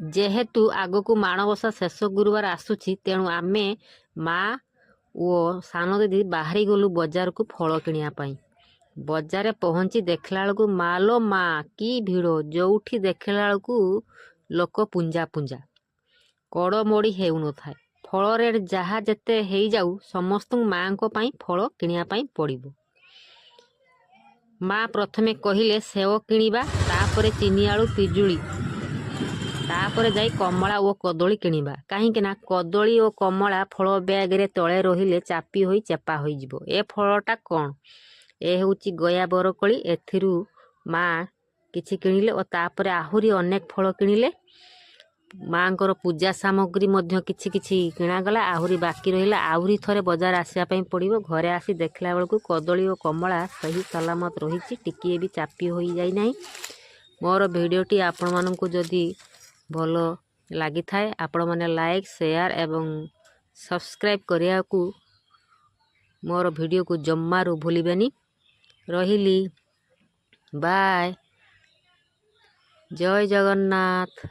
ଯେହେତୁ ଆଗକୁ ମାଣବସା ଶେଷ ଗୁରୁବାର ଆସୁଛି, ତେଣୁ ଆମେ ମା ଓ ସାନ ଦିଦି ବାହାରି ଗଲୁ ବଜାରକୁ ଫଳ କିଣିବା ପାଇଁ। ବଜାରରେ ପହଞ୍ଚି ଦେଖିଲା ବେଳକୁ ମାଲୋ ମା, କି ଭିଡ଼! ଯୋଉଠି ଦେଖିଲା ବେଳକୁ ଲୋକ ପୁଞ୍ଜା ପୁଞ୍ଜା, କଡ଼ ମୋଡ଼ି ହେଉନଥାଏ। ଫଳ ରେଟ୍ ଯାହା ଯେତେ ହେଇଯାଉ, ସମସ୍ତଙ୍କୁ ମାଆଙ୍କ ପାଇଁ ଫଳ କିଣିବା ପାଇଁ ପଡ଼ିବ। ମା ପ୍ରଥମେ କହିଲେ ସେଓ କିଣିବା, ତାପରେ ଚିନିଆଳୁ, ପିଜୁଳି, ତାପରେ ଯାଇ କମଳା ଓ କଦଳୀ କିଣିବା। କାହିଁକି ନା କଦଳୀ ଓ କମଳା ଫଳ ବ୍ୟାଗରେ ତଳେ ରହିଲେ ଚାପି ହୋଇ ଚେପା ହୋଇଯିବ। ଏ ଫଳଟା କ'ଣ? ଏ ହେଉଛି ଗୟା ବରକୋଳି। ଏଥିରୁ ମା କିଛି କିଣିଲେ ଓ ତାପରେ ଆହୁରି ଅନେକ ଫଳ କିଣିଲେ। ମାଆଙ୍କର ପୂଜା ସାମଗ୍ରୀ ମଧ୍ୟ କିଛି କିଛି କିଣାଗଲା। ଆହୁରି ବାକି ରହିଲା, ଆହୁରି ଥରେ ବଜାର ଆସିବା ପାଇଁ ପଡ଼ିବ। ଘରେ ଆସି ଦେଖିଲା ବେଳକୁ କଦଳୀ ଓ କମଳା ସହି ସଲାମତ ରହିଛି, ଟିକିଏ ବି ଚାପି ହୋଇଯାଇନାହିଁ। ମୋର ଭିଡ଼ିଓଟି ଆପଣମାନଙ୍କୁ ଯଦି ଭଲ ଲାଗିଥାଏ, ଆପଣମାନେ ଲାଇକ୍, ସେୟାର ଏବଂ ସବସ୍କ୍ରାଇବ୍ କରିବାକୁ ମୋର ଭିଡ଼ିଓକୁ ଜମାରୁ ଭୁଲିବେନି। ରହିଲି, ବାଏ, ଜୟ ଜଗନ୍ନାଥ।